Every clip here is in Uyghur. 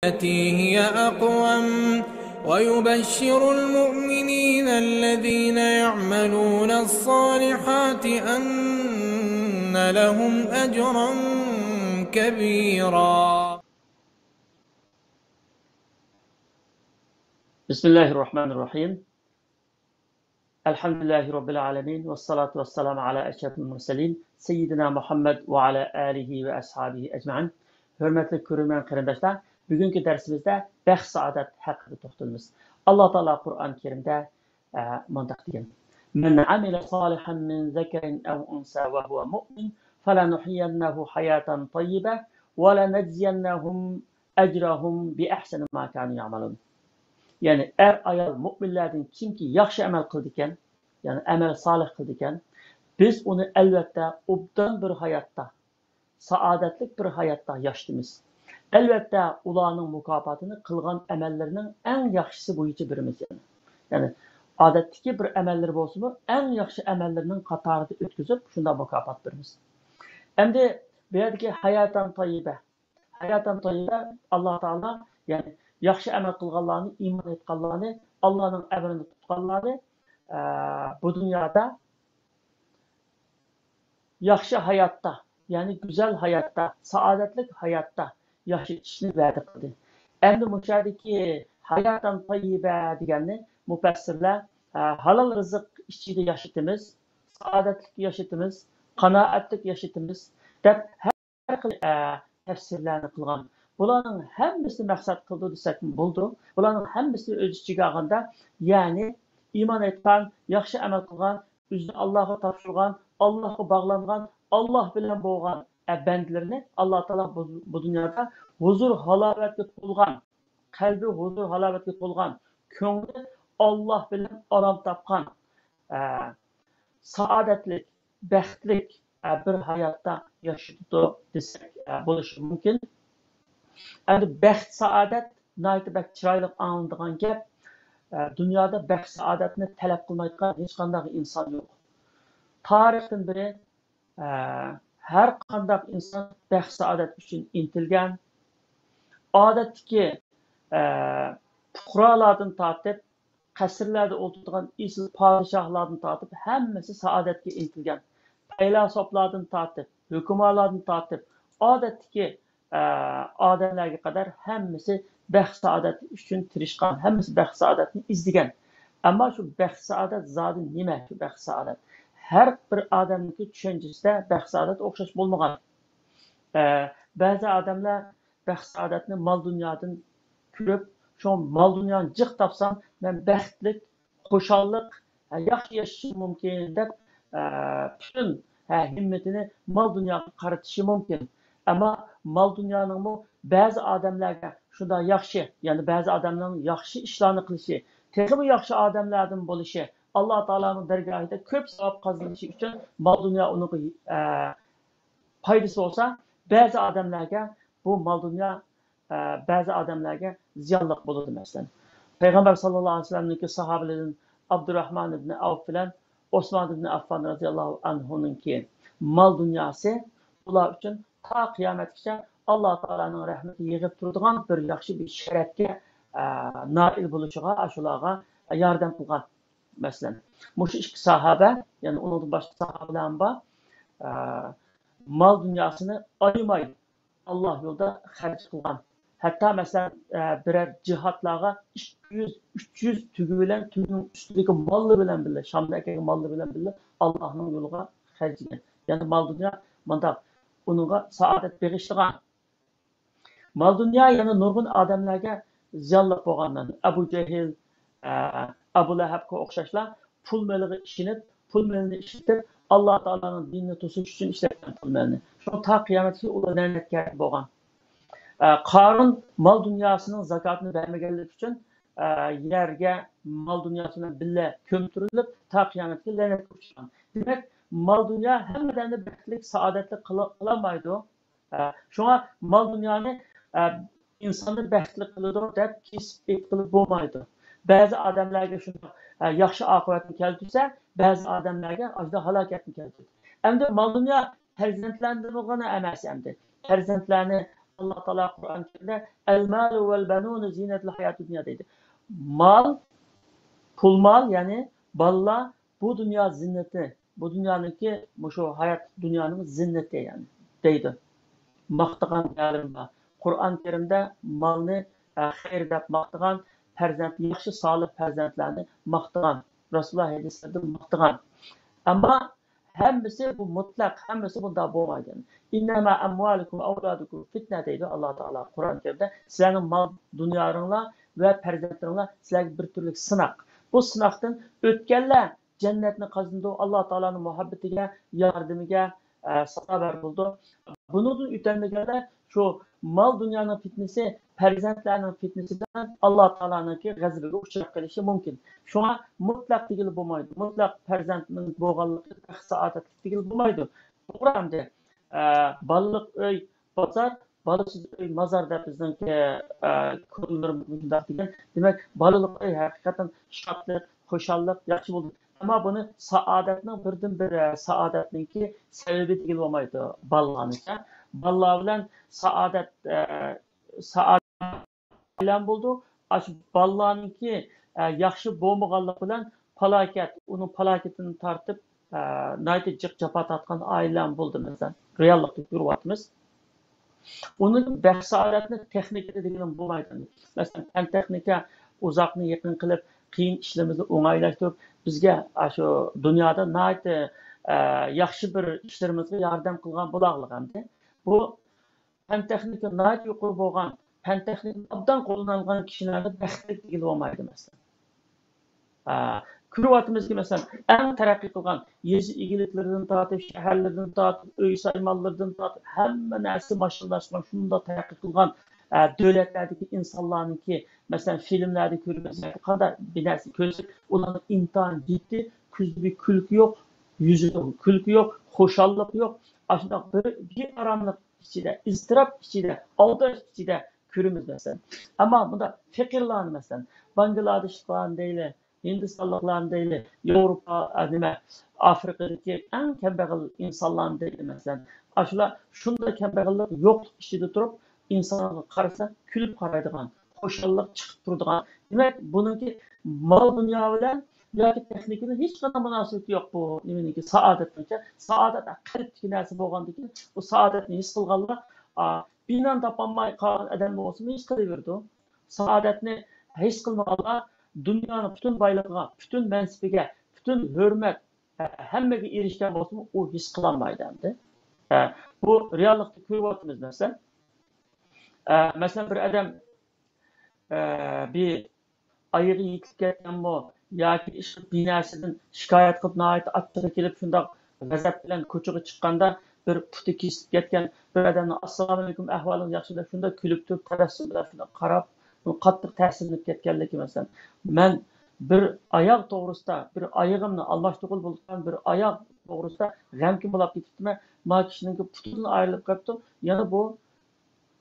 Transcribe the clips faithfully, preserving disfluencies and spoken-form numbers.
التي هي أقوم ويبشر المؤمنين الذين يعملون الصالحات أن لهم أجرا كبيرا. بسم الله الرحمن الرحيم. ئەلھەمدۇلىللاھى رەببىل ئالەمىن، ۋەسسالاتۇ ۋەسسالامۇ ئالا ئەشرەفىل مۇرسەلىن، سەييىدىنا مۇھەممەد ۋە ئالا ئالىھى ۋە ئەسھابىھى ئەجمەئىن. ھۆرمەتلىك كۆرۈرمەن قېرىنداشلار، بۈگۈنكى دەرسىمىزدە بەخت-سائادەت ھەققىدە توختىلىمىز. ئاللا تائالا قۇرئان كەرىمدە، ئە، مۇنداق دېگەن: من عمل صالحا من ذكر أو أنثى وهو مؤمن فلنحيينه حياة طيبة ولنجزينهم أجرهم بأحسن ما كانوا يعملون. يەنى ئەر-ئايال مۆمىنلەردىن كىمكى ياخشى ئەمەل قىلىدىكەن، يەنى ئەمەل سالىھ قىلىدىكەن، بىز ئۇنى ئەلۋەتتە ئوبدان بىر ھاياتتا، سائادەتلىك بىر ھاياتتا ياشىتىمىز. ئەلۋەتتە ئۇلارنىڭ مۇكاپاتىنى قىلغان ئەمەللىرىنىڭ ئەڭ ياخشىسى بويىچە بېرىمىز. يەنى، يەنى ئادەتتىكى بىر ئەمەللىرى بولسىمۇ ئەڭ ياخشى ئەمەللىرىنىڭ قاتارىدا ئۆتكۈزۈپ شۇنداق مۇكاپات بېرىمىز. ئەمدى بۇ يەردىكى ھاياتان تاييىبە، ھاياتان تاييىبە، ئاللا تائالا، يەنى ياخشى ئەمەل قىلغانلارنى، ئىمان ئېيتقانلارنى، ئاللانىڭ ئەمرىنى تۇتقانلارنى، ئە، بۇ دۇنيادا ياخشى ھاياتتا، يەنى گۈزەل ھاياتتا، سائادەتلىك ھاياتتا ياشىتىشنى ۋەدە قىلدى. ئەمدى مۇشۇ يەردىكى ھاياتان تاييىبە دېگەننى مۇپەسسىرلەر، ئە، ھالال رىزىق ئىچىدە ياشىتىمىز، سائادەتلىك ياشىتىمىز، قانائەتلىك ياشىتىمىز دەپ ھەر خىل، ئە، تەپسىرلەرنى قىلغان. بۇلارنىڭ ھەممىسىنى مەقسەت قىلىدۇ دېسەكمۇ بولىدۇ. بۇلارنىڭ ھەممىسىنى ئۆز ئىچىگە ئالغاندا، يەنى ئىمان ئېيتقان، ياخشى ئەمەل قىلغان، ئۆزىنى ئاللاغا تاپشۇرغان، ئاللاغا باغلانغان، ئاللا بىلەن بولغان، ئە، بەندىلىرىنى ئاللا تائالا بۇ، بۇ دۇنيادا ھۇزۇر ھالاۋەتكە تولغان، قەلبى ھۇزۇر ھالاۋەتكە تولغان، كۆڭلى ئاللا بىلەن ئارام تاپقان، ئە، سائادەتلىك، بەختلىك، ئە، بىر ھاياتتا ياشىتىدۇ دېسەك، ئە، بولۇشى مۇمكىن. ئەمدى بەخت، سائادەت ناھايىتى بەك چىرايلىق ئاڭلىنىدىغان گەپ. ئە، دۇنيادا بەخت، سائادەتنى تەلەپ قىلمايدىغان ھېچقانداق ئىنسان يوق. تارىختىن بېرى، ئە، ھەر قانداق ئىنسان بەخت، سائادەت ئۈچۈن ئىنتىلگەن. ئادەتتىكى، ئە، پۇقرالاردىن تارتىپ، قەسىرلەردە ئولتۇرىدىغان ئېسىل پادىشاھلاردىن تارتىپ ھەممىسى سائادەتكە ئىنتىلگەن. پەيلاسوپلاردىن تارتىپ، ھۆكۈمرانلاردىن تارتىپ، ئادەتتىكى، ئە، ئادەملەرگە قەدەر ھەممىسى بەخت سائادەت ئۈچۈن تىرىشقان، ھەممىسى بەخت سائادەتنى ئىزدىگەن. ئەمما شۇ بەخت سائادەت زادى نېمە؟ شۇ بەخت سائادەت، ھەر بىر ئادەمنىڭكى چۈشەنچىسىدە بەخت سائادەت ئوخشاش بولمىغان. ئە، بەزى ئادەملەر بەخت سائادەتنى مال دۇنيادىن كۆرۈپ، شۇ مال دۇنيانى جىق تاپسام، مەن بەختلىك، خۇشاللىق، ھە، ياخشى ياشىشىم مۇمكىن دەپ، ئە، پۈتۈن، ھە، ھىممىتىنى مال دۇنياغا قارىتىشى مۇمكىن. ئەمما مال دۇنيانىڭمۇ بەزى ئادەملەرگە شۇنداق ياخشى، يەنى بەزى ئادەمنىڭ ياخشى ئىشلارنى قىلىشى، تېخىمۇ ياخشى ئادەملەردىن بولۇشى، ئاللا تائالانىڭ دەرگاھىدا كۆپ ساۋاب قازىنىشى ئۈچۈن مال دۇنيا ئۇنىڭغا، ئە، پايدىسى بولسا، بەزى ئادەملەرگە بۇ مال دۇنيا، ئە، بەزى ئادەملەرگە زىيانلىق بولىدۇ. مەسىلەن، پەيغەمبەر ساللاللاھۇ ئەلەيھى ۋەسەللەمنىڭكى ساھابىلىرىدىن ئابدۇراھمان ئىبنى ئەۋف بىلەن ئوسمان ئىبنى ئەففان رەزىياللاھۇ ئەنھۇنىڭكى مال دۇنياسى ئۇلار ئۈچۈن تا قىيامەتكىچە ئاللا تائالانىڭ رەھمىتى يېغىپ تۇرىدىغان بىر ياخشى بىر شەرەپكە، ئە، نائىل بولۇشىغا، ئاشۇلارغا ياردەم قىلغان. مەسىلەن، مۇشۇ ئىككى ساھابە، يەنى ئۇنىڭدىن باشقا ساھابىلەرمۇ بار، ئە، مال دۇنياسىنى ئايىماي ئاللا يولىدا خەرج قىلغان. ھەتتا مەسىلەن، ئە، بىرەر جىھادلارغا ئىككى يۈز، ئۈچ يۈز تۆگە بىلەن، تۆگىنىڭ ئۈستىدىكى ماللىرى بىلەن بىللە، شامدىن ئەكەلگەن ماللىرى بىلەن بىللە ئاللانىڭ يولىغا خەجلىگەن. يەنى مال دۇنيا مۇنداق ئۇنىڭغا سائادەت بېغىشلىغان. مال دۇنيا يەنە نۇرغۇن ئادەملەرگە زىيانلىق بولغان. ئەبۇ جەھىل، ئە، ئەبۇ لەھەبكە ئوخشاشلا پۇل مېلىغا ئىشىنىپ، پۇل مېلىنى ئىشلىتىپ، ئاللا تائالانىڭ دىنىنى توسۇش ئۈچۈن ئىشلەتكەن پۇل مېلىنى. شۇڭا تا قىيامەتكىچە ئۇلار لەنەتكە بولغان. ئە، قارۇن مال دۇنياسىنىڭ زاكاتىنى بەرمىگەنلىكى ئۈچۈن، ئە، يەرگە مال دۇنياسى بىلەن بىللە كۆمتۈرۈلۈپ، تا قىيامەتكە لەنەتكە ئۇچرىغان. دېمەك، مال دۇنيا ھەممە ئادەمنى بەختلىك، سائادەتلىك قىلا-، قىلالمايدۇ. ئە، شۇڭا مال دۇنيانى، ئە، ئىنساننى بەختلىك قىلىدۇ دەپ كېسىپ ئېيتقىلى بولمايدۇ. بەزى ئادەملەرگە شۇنداق، ئە، ياخشى ئاقىۋەتنى كەلتۈرسە، بەزى ئادەملەرگە ئاشۇنداق ھالاكەتنى كەلتۈرىدۇ. ئەمدى مال دۇنيا پەرزەنتلەرنىڭغىلا ئەمەس ئەمدى. پەرزەنتلەرنى ئاللا تائالا قۇرئان كەرىمدە، «المال والبنون زينة الحياة الدنيا» دەيدۇ. مال، پۇل مال، يەنى بالىلار بۇ دۇنيا زىننىتى، بۇ دۇنيانىڭكى، مۇشۇ ھايات دۇنيانىڭ زىننىتى، يەنى دەيدۇ. ماختىغان دىيارىم بار. قۇرئان كەرىمدە مالنى، ئە، خەير دەپ ماختىغان، پەرزەنت، ياخشى سالىھ پەرزەنتلەرنى ماختىغان، رەسۇلۇللا ھەدىسلىرىدە ماختىغان. ئەمما ھەممىسى بۇ مۇتلەق، ھەممىسى بۇنداق بولمايدۇ. «إنما أموالكم وأولادكم فتنة» دەيدۇ ئاللا تائالا قۇرئان كەرىمدە. سىلەرنىڭ مال دۇنيالىرىڭلار ۋە پەرزەنتلىرىڭلار سىلەرگە بىر تۈرلۈك سىناق. بۇ سىناقتىن ئۆتكەنلەر جەننەتنى قازىنىدۇ، ئاللا تائالانىڭ مۇھەببىتىگە، ياردىمىگە، ئە، سازاۋەر بولىدۇ. بۇنىڭدىن ئۆتەلمىگەنلەر شۇ مال دۇنيانىڭ پىتنىسى، پەرزەنتلەرنىڭ پىتنىسى بىلەن ئاللا تائالانىڭكى غەزىپىگە ئۇچراپ قېلىشى مۇمكىن. شۇڭا مۇتلەق دېگىلى بولمايدۇ. مۇتلەق پەرزەنتنىڭ بولغانلىقى بەخت سائادەتلىك دېگىلى بولمايدۇ. توغرا ئەمدى، ئە، بالىلىق ئۆي، بازار، بالىسىز ئۆي، مازار دەپ بىزنىڭكى، ئە، كونىلىرىمىز مۇشۇنداق دېگەن. دېمەك، بالىلىق ئۆي ھەقىقەتەن شادلىق، خۇشاللىق، ياخشى بولىدۇ. ئەمما بۇنى سائادەتنىڭ بىردىنبىر، ئە، سائادەتنىڭكى سەۋەبى دېگىلى بولمايدۇ بالىلارنىڭكى. بالىلار بىلەن سائادەت، ئە، سائادەت ئايلان بولىدۇ. ئاشۇ بالىلارنىڭكى، ئە، ياخشى بولمىغانلىقى بىلەن پالاكەت، ئۇنىڭ پالاكىتىنى تارتىپ، ئە، ناھايىتى جىق جاپا تارتقان ئائىلىلەرمۇ بولىدۇ، مەسىلەن. رېئاللىقتا كۆرۈۋاتىمىز. ئۇنىڭ بەخت سائادەتنى تېخنىكىدا دېگىلىمۇ بولمايدۇ. مەسىلەن، پەن تېخنىكا ئۇزاقنى يېقىن قىلىپ، قىيىن ئىشلىرىمىزنى ئوڭايلاشتۇرۇپ، بىزگە ئاشۇ دۇنيادا ناھايىتى، ئە، ياخشى بىر ئىشلىرىمىزغا ياردەم قىلغان بولاغلىق ئەمدى. بۇ پەن تېخنىكا ناھايىتى يۇقىرى بولغان، پەن تېخنىكا ئوبدان قوللىنىلغان كىشىلەرنى بەختلىك دېگىلى بولمايدۇ، مەسىلەن. ئا، كۆرۈۋاتىمىزكى، مەسىلەن، ئەڭ تەرەققىي قىلغان يېزا ئىگىلىكلىرىدىن تارتىپ، شەھەرلىرىدىن تارتىپ، ئۆي سايمانلىرىدىن تارتىپ، ھەممە نەرسە ماشىنىلاشقان، شۇنداق تەرەققىي قىلغان، ئە، دۆلەتلەردىكى ئىنسانلارنىڭكى، مەسىلەن، فىلىملەردە كۆرىمىز، قانداق بىر نەرسە كۆرسەك، ئۇلارنىڭ ئىنتايىن جىددىي، كۆزىدە بىر كۈلكە يوق، يۈزىدە كۈلكە يوق، خۇشاللىق يوق. ئاشۇنداق بىر، بىئاراملىق ئىچىدە، ئىزتىراپ ئىچىدە، ئالداش ئىچىدە كۆرىمىز، مەسىلەن. ئەمما بۇنداق پېقىرلارنى، مەسىلەن، باڭگلادېشلىقلارنى دەيلى، ھىندىستانلىقلارنى دەيلى، ياۋروپا، ئە، نېمە، ئافرىقىدىكى ئەڭ كەمبەغەل ئىنسانلارنى دەيلى، مەسىلەن. ئاشۇلار شۇنداق كەمبەغەللىك، يوقلۇق ئىچىدە تۇرۇپ، ئىنسانغا قارىسا، كۈلۈپ قارايدىغان، خۇشاللىق چىقىپ تۇرىدىغان. دېمەك، بۇنىڭكى مال دۇنيا بىلەن ياكى تېخنىكىنىڭ ھېچقانداق مۇناسىۋىتى يوق بۇ نېمىنىڭكى، سائادەتنىڭكى. سائادەت قەلبتىكى نەرسە بولغاندىكىن، بۇ سائادەتنى ھېس قىلغانلار، ئا، بىنانى تاپالماي قالغان ئادەم بولسىمۇ ھېس قىلىۋېرىدۇ. سائادەتنى ھېس قىلمىغانلار دۇنيانىڭ پۈتۈن بايلىقىغا، پۈتۈن مەنسىپىگە، پۈتۈن ھۆرمەت، ھە-، ھەممىگە ئېرىشكەن بولسىمۇ، ئۇ ھېس قىلالمايدۇ ئەمدى. ھە، بۇ رېئاللىقتا كۆرۈۋاتىمىز، مەسىلەن. ھە، مەسىلەن، بىر ئادەم، ھە، بىر ئايىغى يېتىلىپ كەتكەنمۇ ياكى ئىش بىناسىدىن شىكايەت قىلىپ، ناھايىتى ئاچچىقى كېلىپ، شۇنداق غەزەپ بىلەن كوچىغا چىققاندا، بىر پۇتى كېسىلىپ كەتكەن بىر ئادەمنىڭ «ئەسسالامۇئەلەيكۇم، ئەھۋالىڭىز ياخشىمۇ؟» دەپ شۇنداق كۈلۈپ تۇرۇپ، تەبەسسۇم بىلەن شۇنداق قاراپ، قاتتىق تەسىرلىنىپ كەتكەنلىكى، مەسىلەن. مەن بىر ئاياغ توغرىسىدا، بىر ئايىغىمنى ئالماشتۇرغىلى بولىدىغان بىر ئاياغ توغرىسىدا غەمكىن بولاپ كېتىپتىمەن. ما كىشىنىڭكى پۇتىدىن ئايرىلىپ قېپتۇ، يەنە بۇ،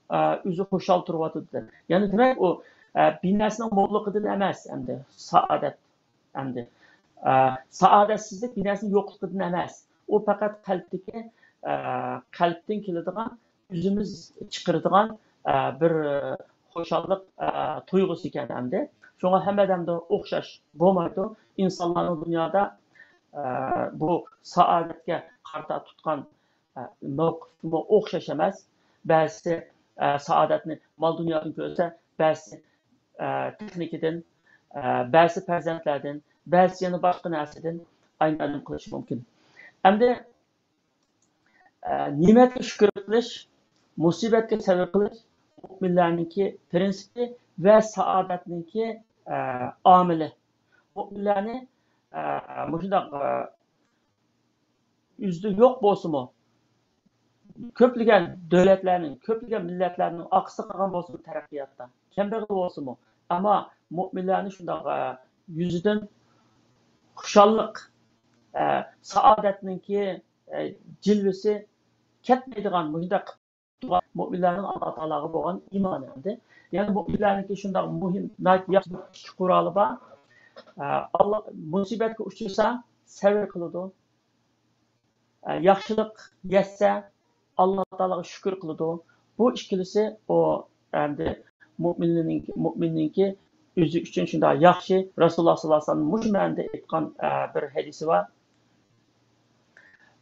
ئە، ئۆزى خۇشال تۇرۇۋاتىدۇ. يەنى دېمەك، ئۇ، ئە، بىناسىنىڭ موللۇقىدىن ئەمەس، ئەمدى سائادەت. ئەمدى، ئە، سائادەتسىزلىك بىناسىنىڭ يوقلۇقىدىن ئەمەس. ئۇ پەقەت قەلبتىكى، ئە، قەلبتىن كېلىدىغان، ئۆزىمىز چىقىرىدىغان، ئە، بىر خۇشاللىق، ئە، تۇيغۇسى ئىكەن ئەمدى. شۇڭا ھەممە ئادەمدە ئوخشاش بولمايدۇ. ئىنسانلارنىڭ دۇنيادا، ئە، بۇ سائادەتكە قارىتا تۇتقان، ئە، مەۋقىپىمۇ ئوخشاش ئەمەس. بەزىسى، ئە، سائادەتنى مال دۇنيادىن كۆرسە، بەزىسى، ئە، تېخنىكىدىن، ئە، بەزىسى پەرزەنتلەردىن، بەزىسى يەنە باشقا نەرسىدىن ئاينىم قىلىشى مۇمكىن. ئەمدى، ئە، نېمەتكە شۈكۈر قىلىش، مۇسىبەتكە سەۋر قىلىش مۆمىنلەرنىڭكى پىرىنسىپى ۋە سائادەتنىڭكى، ئە، ئامىلى. مۆمىنلەرنى، ئە، مۇشۇنداق، ئە، ئۆزىدە يوق بولسىمۇ، كۆپلىگەن دۆلەتلەرنىڭ، كۆپلىگەن مىللەتلەرنىڭ ئارقىسىدا قالغان بولسىمۇ تەرەققىياتتا، كەمبەغەل بولسىمۇ، ئەمما مۆمىنلەرنى شۇنداق، ئە، يۈزىدىن خۇشاللىق، ئە، سائادەتنىڭكى، ئە، جىلۋىسى كەتمەيدىغان مۇشۇنداق مۆمىنلەرنىڭ ئاللا تائالاغا بولغان ئىمانى ئەمدى. يەنى مۆمىنلەرنىڭكى شۇنداق مۇھىم، ناھايىتى ياخشى بىر ئىككى قورالى بار. ئە، ئاللا، مۇسىبەتكە ئۇچرىسا سەۋر قىلىدۇ. ئە، ياخشىلىق يەتسە ئاللا تائالاغا شۈكۈر قىلىدۇ. بۇ ئىككىلىسى ئۇ ئەمدى مۇئمىننىڭكى، مۇئمىننىڭكى ئۆزى ئۈچۈن شۇنداق ياخشى. رەسۇلۇللا ساللاللاھۇ ئەلەيھى ۋەسەللەم مۇشۇ مەنىدە ئېيتقان، ئە، بىر ھەدىسى بار.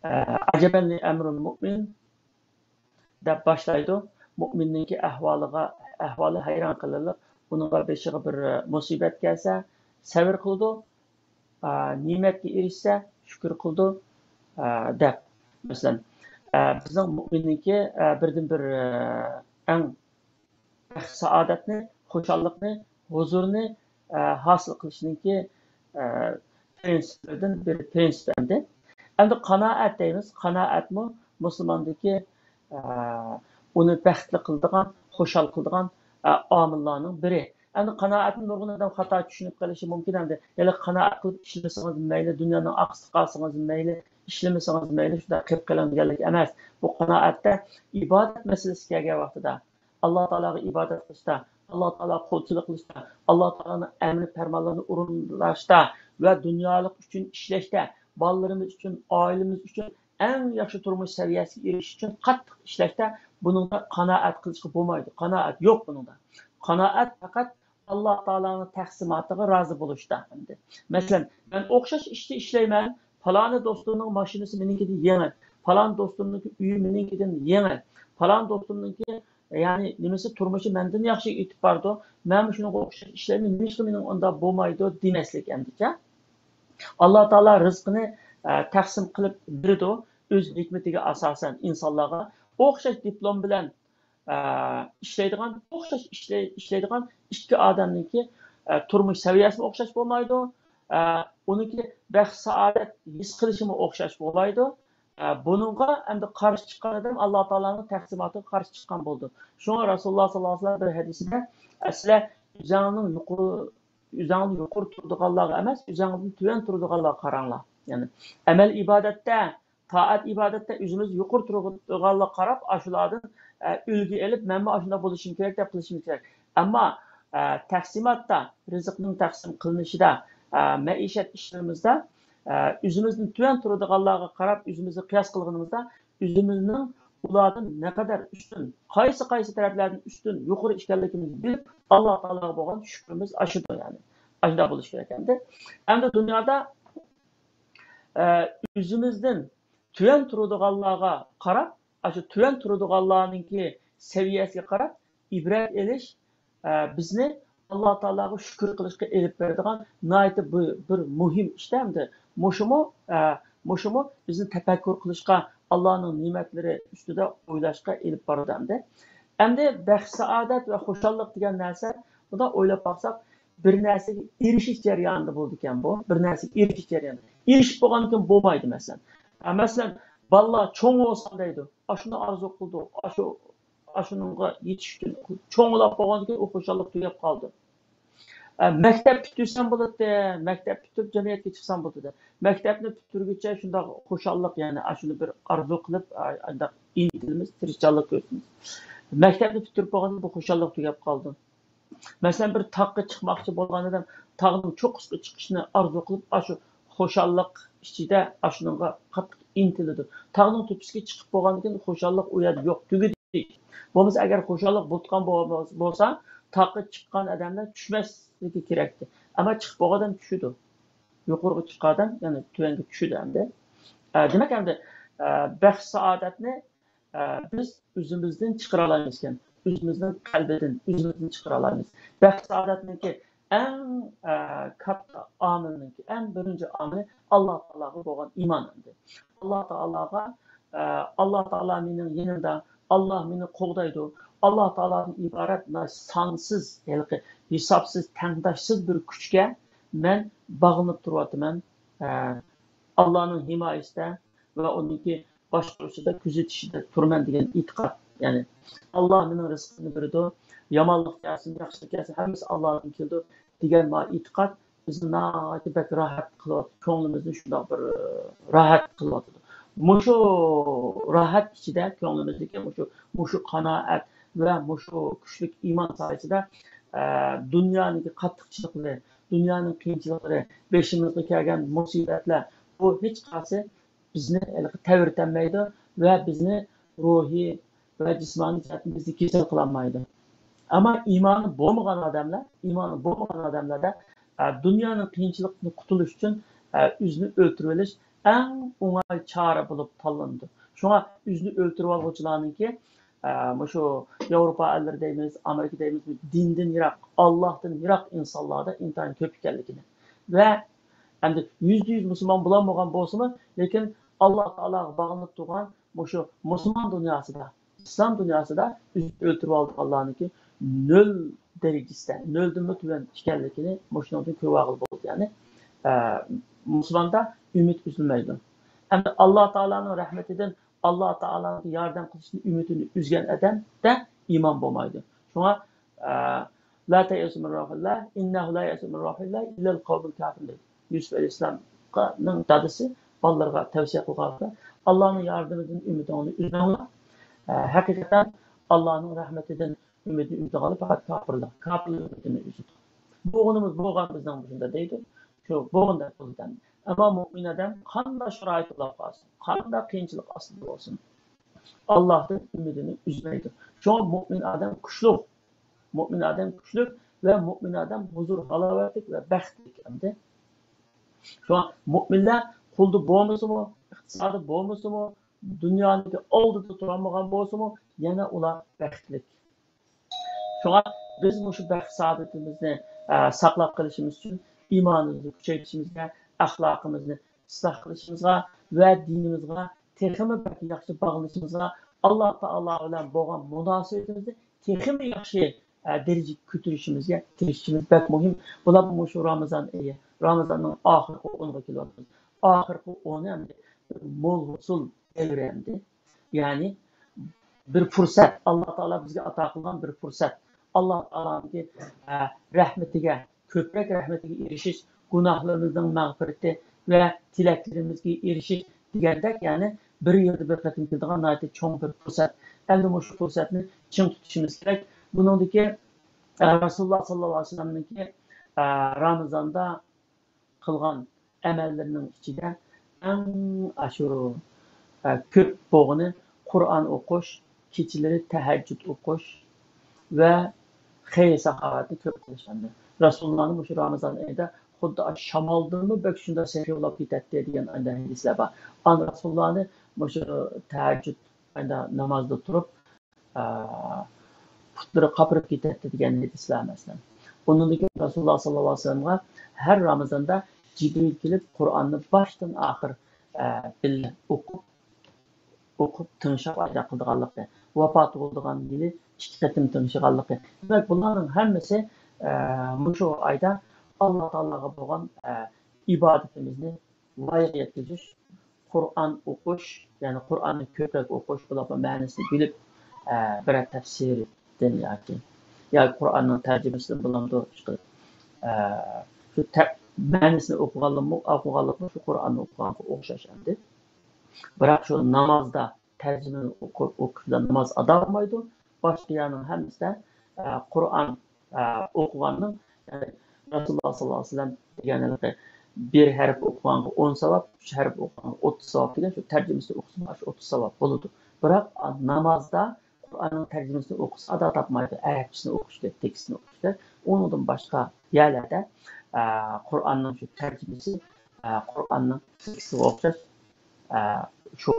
ئە، «ئەجەبەن لىئەمرىل مۇئمىن» دەپ باشلايدۇ. مۇئمىننىڭكى ئەھۋالىغا، ئەھۋالى ھەيران قېلىرلىق. ئۇنىڭغا بېشىغا بىر، ئە، مۇسىبەت كەلسە، سەۋر قىلىدۇ. ئە، نېمەتكە ئېرىشسە، شۈكۈر قىلىدۇ، ئە، دەپ. مەسىلەن، ئە، بىزنىڭ مۇئمىننىڭكى، ئە، بىردىنبىر، ئە، ئەڭ بەخت-سائادەتنى، خۇشاللىقنى، ھۇزۇرنى، ئە، ھاسىل قىلىشنىڭكى، ئە، پىرىنسىپلىرىدىن بىر پىرىنسىپ ئەمدى. ئەمدى قانائەت دەيمىز. قانائەتمۇ مۇسۇلماندىكى، ئە، ئۇنى بەختلىك قىلىدىغان، خۇشال قىلىدىغان، ئە، ئامىللارنىڭ بىرى. ئەمدى قانائەتنى نۇرغۇن ئادەم خاتا چۈشىنىپ قېلىشى مۇمكىن ئەمدى. يەنى قانائەت قىلىپ ئىشلىمىسىڭىز مەيلى، دۇنيانىڭ ئاقىسىدا قالسىڭىز مەيلى، ئىشلىمىسىڭىز مەيلى، شۇنداق قېلىپ قېلىڭ دېگەنلىك ئەمەس. بۇ قانائەتتە ئىبادەت مەسىلىسى كەلگەن ۋاقتىدا، ئاللا تائالاغا ئىبادەت قىلىشتا، ئاللا تائالاغا قۇلچىلىق قىلىشتا، ئاللا تائالانىڭ ئەمرى پەرمانلىرىنى ئورۇنداشتا ۋە دۇنيالىق ئۈچۈن ئىشلەشتە، بالىلىرىمىز ئۈچۈن، ئائىلىمىز ئۈچۈن ئەڭ ياخشى تۇرمۇش سەۋىيەسىگە ئېرىشىش ئۈچۈن قاتتىق ئىشلەشتە بۇنىڭدا قانائەت قىلىشقا بولمايدۇ. قانائەت يوق بۇنىڭدا. قانائەت پەقەت ئاللا تائالانىڭ تەقسىماتىغا رازى بولۇشتا ئەمدى. مەسىلەن، مەن ئوخشاش ئىشتا ئىشلەيمەن، پالانى دوستۇمنىڭ ماشىنىسى مېنىڭكىدىن يېڭى، پالانى دوستۇمنىڭكى ئۆيى مېنىڭكىدىن يېڭى، پالانى دوستۇمنىڭكى، يەنى نېمىسى، تۇرمۇشى مەندىن ياخشى ئۆتۈپ بارىدۇ، مەنمۇ شۇنىڭغا ئوخشاش ئىشلەيمەن، نېمىشقا مېنىڭ ئۇنداق بولمايدۇ دېمەسلىك ئەمدىچە. ئاللا تائالا رىزقىنى، ئە، تەقسىم قىلىپ بېرىدۇ، ئۆز ھېكمىتىگە ئاساسەن ئىنسانلارغا. ئوخشاش دىپلوم بىلەن ئە، ئىشلەيدىغان، ئوخشاش ئىشلەي-، ئىشلەيدىغان ئىككى ئادەمنىڭكى، ئە، تۇرمۇش سەۋىيەسىمۇ ئوخشاش بولمايدۇ. ئە، ئۇنىڭكى بەخت-سائادەت ھېس قىلىشىمۇ ئوخشاش بولمايدۇ. ئە، بۇنىڭغا ئەمدى قارشى چىققان ئادەم ئاللا تائالانىڭ تەقسىماتىغا قارشى چىققان بولىدۇ. شۇڭا رەسۇلۇللا ساللاللاھۇ ئەلەيھى ۋەسەللەم بىر ھەدىسىدە، ئە، سىلەر ئۆزۈڭنىڭ يۇقىرى، ئۆزۈڭدىن يۇقىرى تۇرىدىغانلارغا ئەمەس، ئۆزۈڭدىن تۆۋەن تۇرىدىغانلارغا قاراڭلار. يەنى ئەمەل ئىبادەتتە تائەت ئىبادەتتە ئۆزىمىز يۇقىرى تۇرىدىغانلىققا قاراپ، ئاشۇلاردىن، ئە، ئۈلگە ئېلىپ، مەنمۇ ئاشۇنداق بولۇشۇم كېرەك دەپ قىلىشىمىز كېرەك. ئەمما، ئە، تەقسىماتتا، رىزىقنىڭ تەقسىم قىلىنىشىدا، ئە، مەئىشەت ئىشلىرىمىزدا، ئە، ئۆزىمىزدىن تۆۋەن تۇرىدىغانلارغا قاراپ ئۆزىمىزنى قىياس قىلغىنىمىزدا، ئۆزىمىزنىڭ ئۇلاردىن نەقەدەر ئۈستۈن، قايسى، قايسى تەرەپلەردىن ئۈستۈن، يۇقىرى ئىكەنلىكىمىزنى بىلىپ، ئاللا تائالاغا بولغان شۈكرىمىز ئاشىدۇ، يەنى. ئاشۇنداق بولۇشى كېرەك ئەمدى. ئەمدى دۇنيادا ئە، ئۆزىمىزدىن تۆۋەن تۇرىدىغانلارغا قاراپ، ئاشۇ تۆۋەن تۇرىدىغانلارنىڭكى سەۋىيەسىگە قاراپ ئىبرەت ئېلىش، ئە، بىزنى ئاللا تائالاغا شۈكۈر قىلىشقا ئېلىپ بېرىدىغان ناھايىتى بىر، بىر مۇھىم ئىش ئەمدى. مۇشۇمۇ، ئە، مۇشۇمۇ بىزنى تەپەككۇر قىلىشقا، ئاللانىڭ نېمەتلىرى ئۈستىدە ئويلاشقا ئېلىپ بارىدۇ ئەمدى. ئەمدى بەخت-سائادەت ۋە خۇشاللىق دېگەن نەرسە، بۇنداق ئويلاپ باقساق، بىر نەرسىگە ئېرىشىش جەريانىدا بولىدىكەن بۇ. بىر نەرسىگە ئېرىشىش جەريانىدا. ئېرىشىپ بولغاندىن كېيىن بولمايدۇ، مەسىلەن. ئە، مەسىلەن، بالىلار چوڭ بولسام دەيدۇ. ئاشۇنى ئارزۇ قىلىدۇ. ئاشۇ، ئاشۇنىڭغا يېتىش ئۈچۈن. چوڭلاپ بولغاندىن كېيىن ئۇ خۇشاللىق تۈگەپ قالىدۇ. ئە، مەكتەپ پۈتتۈرسەم بولاتتى. مەكتەپ پۈتتۈرۈپ جەمئىيەتكە چىقسام بولاتتى. مەكتەپنى پۈتتۈرگۈچە شۇنداق خۇشاللىق، يەنى ئاشۇنى بىر ئارزۇ قىلىپ، ئا-، ئانداق ئىنتىلىمىز، تىرىشچانلىق كۆرسىتىمىز. مەكتەپنى پۈتتۈرۈپ بولغاندىن كېيىن بۇ خۇشاللىق تۈگەپ قالىدۇ. مەسىلەن، بىر تاغقا چىقماقچى بولغان ئادەم تاغنىڭ چوققىسىغا چىقىشنى ئارزۇ قىلىپ، ئاشۇ خۇشاللىق ئىچىدە ئاشۇنىڭغا قاتتىق ئىنتىلىدۇ. تاغنىڭ تۆپىسىگە چىقىپ بولغاندىن كېيىن خۇشاللىق ئۇ يەردە يوق، تۈگىدى. بولمىسا ئەگەر خۇشاللىق بولىدىغان بو-، بولسا، تاغقا چىققان ئادەملەر چۈشمەسلىكى كېرەكتى. ئەمما چىقىپ بولغان ئادەم چۈشىدۇ. يۇقىرىغا چىققان ئادەم يەنە تۆۋەنگە چۈشىدۇ ئەمدى. ئە، دېمەك ئەمدى، ئە، بەخت-سائادەتنى ئە، بىز ئۆزىمىزدىن چىقىرالايمىزكەن، ئۆزىمىزنىڭ قەلبىدىن، ئۆزىمىزدىن چىقىرالايمىز. بەخت-سائادەتنىڭكى ئەڭ، ئە، كاتتا ئامىلىنىڭكى ئەڭ بىرىنچى ئامىلى ئاللا تائالاغا بولغان ئىمان ئەمدى. ئاللا تائالاغا، ئە، ئاللا تائالا مېنىڭ يېنىمدا، ئاللا مېنى قوغدايدۇ. ئاللا تائالادىن ئىبارەت مانا سانسىز، ھېلىقى ھېسابسىز، تەڭداشسىز بىر كۈچكە مەن باغلىنىپ تۇرۇۋاتىمەن. ئە، ئاللانىڭ ھىمايىسىدە ۋە ئۇنىڭكى باشقۇرۇشىدا، كۆزىتىشىدە تۇرىمەن دېگەن ئېتىقاد. يەنى، ئاللا مېنىڭ رىزقىمنى بېرىدۇ، يامانلىق كەلسۇن، ياخشىلىق كەلسۇن، ھەممىسى ئاللادىن كېلىدۇ دېگەن ما ئېتىقاد بىزنى ناھايىتى بەك راھەت قىلىۋاتىدۇ، كۆڭلىمىزنى شۇنداق بىر، ئە، راھەت قىلىۋاتىدۇ. مۇشۇ راھەت ئىچىدە كۆڭلىمىزدىكى مۇشۇ، مۇشۇ قانائەت ۋە مۇشۇ كۈچلۈك ئىمان سايىسىدە، ئە، دۇنيانىڭكى قاتتىقچىلىقلىرى، دۇنيانىڭ قىيىنچىلىقلىرى، بېشىمىزغا كەلگەن مۇسىبەتلەر، بۇ ھېچقايسى بىزنى ھېلىقى تەۋرىتەلمەيدۇ ۋە بىزنى روھىي، ۋە جىسمانىي جەھەتتىن بىزنى كېسەل قىلالمايدۇ. ئەمما ئىمانى بولمىغان ئادەملەر، ئىمانى بولمىغان ئادەملەردە، ئە، دۇنيانىڭ قىيىنچىلىقىدىن قۇتۇلۇش ئۈچۈن، ئە، ئۆزىنى ئۆلتۈرۈۋېلىش ئەڭ ئوڭاي چارە بولۇپ تاللىنىدۇ. شۇڭا ئۆزىنى ئۆلتۈرۈۋالغۇچىلارنىڭكى، ئە، مۇشۇ ياۋروپا ئەللىرى دەيمىز، ئامېرىكا دەيمىز، دىندىن يىراق، ئاللاھتىن يىراق ئىنسانلاردا ئىنتايىن كۆپ ئىكەنلىكىنى ۋە ئەمدى يۈزدە يۈز مۇسۇلمان بولالمىغان بولسىمۇ، لېكىن ئاللا تائالاغا باغلىنىپ تۇرغان مۇشۇ مۇسۇلمان دۇنياسىدا، ئىسلام دۇنياسىدا ئۆزىنى ئۆلتۈرۈۋالىدىغانلارنىڭكى نۆل دەرىجىسىدە، نۆلدىنمۇ تۆۋەن ئىكەنلىكىنى مۇشۇنىڭدىن كۆرۈۋالغىلى بولىدۇ. يەنى، ئە، مۇسۇلماندا ئۈمىد ئۈزۈلمەيدۇ. ئەمدى ئاللا تائالانىڭ رەھمىتىدىن، ئاللا تائالانىڭ ياردەم قىلىشىدىن ئۈمىدىنى ئۈزگەن ئادەمدە ئىمان بولمايدۇ. شۇڭا، ئە، لا تەيئەسۇ مىن روھىللا، ئىننەھۇ لا يەئسۇ مىن روھىللا ئىللەل قەۋمۇل كافىرۇن دەيدۇ. يۈسۈپ ئەلەيھىسسالامنىڭ دادىسى بالىلىرىغا تەۋسىيە قىلغاندا، ئاللانىڭ ياردىمىدىن ئۈمىدىڭلارنى ئۈزمەڭلار. ئە، ھەقىقەتەن ئاللانىڭ رەھمىتىدىن ئۈمىدىنى ئۈزىدىغانلار پەقەت كاپىرلار. كاپىرلار ئۈمىدىنى ئۈزىدۇ. بوغىنىمىز بوغان بىزنىڭ مۇشۇنداق دەيدۇ. شۇ بوغىنىدەك بولىدۇ. ئەمما مۇئمىن ئادەم قانداق شارائىت بولاپ قالسۇن، قانداق قىيىنچىلىق ئاستىدا بولسۇن، ئاللاھتىن ئۈمىدىنى ئۈزمەيدۇ. شۇڭا مۇئمىن ئادەم كۈچلۈك. مۇئمىن ئادەم كۈچلۈك ۋە مۇئمىن ئادەم ھۇزۇر ھالاۋەتلىك ۋە بەختلىك ئەمدى. شۇڭا مۇئمىنلەر قولدا بولمىسىمۇ، ئىقتىسادى بولمىسىمۇ، دۇنيانىڭ ئالدىدا تۇرالمىغان بولسىمۇ، يەنە ئۇلار بەختلىك. شۇڭا بىز مۇشۇ بەخت سائادىتىمىزنى، ئە، ساقلاپ قېلىشىمىز ئۈچۈن ئىمانىمىزنى كۈچەيتىشىمىزگە، ئەخلاقىمىزنى ئىسلاھ قىلىشىمىزغا ۋە دىنىمىزغا تېخىمۇ بەك ياخشى باغلىنىشىمىزغا، ئاللا تائالا بىلەن بولغان مۇناسىۋىتىمىزنى تېخىمۇ ياخشى، ئە، دەرىجىگە كۆتۈرۈشىمىزگە تىرىشىشىمىز بەك مۇھىم. بۇلار مۇشۇ رامىزان ئېيى، رامىزاننىڭ ئاخىرقى ئونىغا كېلىۋاتىمىز. ئاخىرقى ئونى ئەمدى مول ھوسۇل دەۋرى ئەمدى. يەنى بىر پۇرسەت، ئاللا تائالا بىزگە ئاتا قىلغان بىر پۇرسەت. ئاللا تائالانىڭكى، ئە، رەھمىتىگە، كۆپرەك رەھمىتىگە ئېرىشىش، گۇناھلىرىمىزنىڭ مەغپىرىتى ۋە تىلەكلىرىمىزگە ئېرىشىش دېگەندەك، يەنى بىر يىلدا بىر قېتىم كېلىدىغان ناھايىتى چوڭ بىر پۇرسەت. ئەمدى مۇشۇ پۇرسەتنى چىڭ تۇتۇشىمىز كېرەك. بۇنىڭدىكى، ئە، رەسۇلۇللا ساللاللاھۇ ئەلەيھى ۋەسەللەمنىڭكى، ئە، رامىزاندا قىلغان ئەمەللىرىنىڭ ئىچىدە ئەڭ ئاشۇ، ئە، كۆپ بولغىنى قۇرئان ئوقۇش، كېچىلىرى تەھەججۇد ئوقۇش ۋە خەير ساخاۋەتنى كۆپ قىلىش ئەمدى. رەسۇلۇللانىڭ مۇشۇ رامىزان ئېيىدا خۇددى ئاشۇ شامالدىنمۇ بەك شۇنداق سېخىي بولاپ كېتەتتى دېگەن ئانداق ھەدىسلەر بار. ئان رەسۇلۇللانى مۇشۇ تەھەججۇد ئانداق نامازدا تۇرۇپ، ئە، پۇتلىرى قاپىرىپ كېتەتتى دېگەن ھەدىسلەر مەسىلەن. ئۇنىڭدىن كېيىن رەسۇلۇللا ساللاللاھۇ ئەلەيھى ۋەسەللەمغا ھەر رامىزاندا جىبرىل كېلىپ قۇرئاننى باشتىن ئاخىر، ئە، بىللە ئوقۇپ، ئوقۇپ تىڭشاپ ئايدا قىلىدىغانلىقى، ۋاپات بولىدىغان يىلى ئىككى قېتىم تىڭشىغانلىقى. دېمەك، بۇلارنىڭ ھەممىسى، ئە، مۇشۇ ئايدا ئاللا تائالاغا بولغان، ئە، ئىبادىتىمىزنى ۋايىغا يەتكۈزۈش، قۇرئان ئوقۇش، يەنى قۇرئاننى كۆپرەك ئوقۇش، بۇلارنىڭ مەنىسىنى بىلىپ، ئە، بىرەر تەپسىردىن ياكى، ياكى قۇرئاننىڭ تەرجىمىسىدىن بولامدۇ، ئىشقىلىپ، ئە، شۇ تە-، مەنىسىنى ئوقۇغانلىقمۇ، ئوقۇغانلىقمۇ شۇ قۇرئاننى ئوقۇغانغا ئوخشاش ئەمدى. بىراق شۇ نامازدا تەرجىمىنى ئوقۇپ، ئوقۇش بىلەن ناماز ئادا بولمايدۇ. باشقا يەرنىڭ ھەممىسىدە، ئە، قۇرئان، ئە، ئوقۇغاننىڭ، يەنى رەسۇلۇللا ساللاللاھۇ ئەلەيھى ۋەسەللەم دېگەن ھېلىقى بىر ھەرپ ئوقۇغانغا ئون ساۋاب، ئۈچ ھەرپ ئوقۇغانغا ئوتتۇز ساۋاب دېگەن شۇ تەرجىمىسىنى ئوقۇسا، شۇ ئوتتۇز ساۋاب بولىدۇ. بىراق نامازدا قۇرئاننىڭ تەرجىمىسىنى ئوقۇسا ئادا تاپمايدۇ. ئەرەبچىسىنى ئوقۇش كېرەك، تېكىستىنى ئوقۇش كېرەك. ئۇنىڭدىن باشقا يەرلەردە، ئە، قۇرئاننىڭ شۇ تەرجىمىسى، ئە، قۇرئاننىڭ تېكىستىغا ئوخشاش، ئە، شۇ،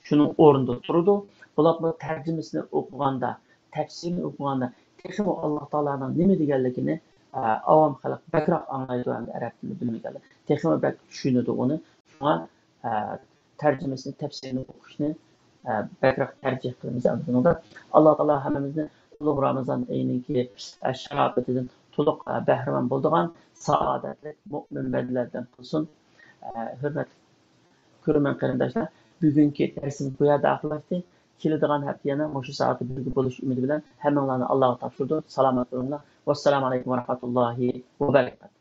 شۇنىڭ ئورنىدا تۇرىدۇ. بولۇپمۇ تەرجىمىسىنى ئوقۇغاندا، تەپسىرىنى ئوقۇغاندا تېخىمۇ ئاللا تائالانىڭ نېمە دېگەنلىكىنى، ئە، ئاۋام خەلق بەكرەك ئاڭلايدۇ ھەمدە ئەرەب تىلىنى بىلمىگەنلەر تېخىمۇ بەك چۈشىنىدۇ ئۇنى. شۇڭا، ئە، تەرجىمىسىنى، تەپسىرىنى ئوقۇشنى، ئە، بەكرەك تەرجىھ قىلىمىز ئەمدى بۇنىڭدا. ئاللا تائالا ھەممىمىزنى ئۇلۇغ رامىزان ئېيىنىڭكى، ئە، شاراپىتىدىن تولۇق، ئە، بەھرىمەن بولىدىغان سائادەتلىك مۆمىن بەندىلەردىن قىلسۇن. ئە، ھۆرمەتلىك كۆرۈرمەن قېرىنداشلار، بۈگۈنكى دەرسىمىز بۇ يەردە ئاخىرلاشتى. كېلىدىغان ھەپتە يەنە مۇشۇ سائەتتە بىرگە بولۇش ئۈمىدى بىلەن ھەممىڭلارنى ئاللاغا تاپشۇردۇم. سالامەت بولۇڭلار. ۋەسسالامۇ ئەلەيكۇم ۋە رەھمەتۇللاھى ۋە بەرىكاتۇھ.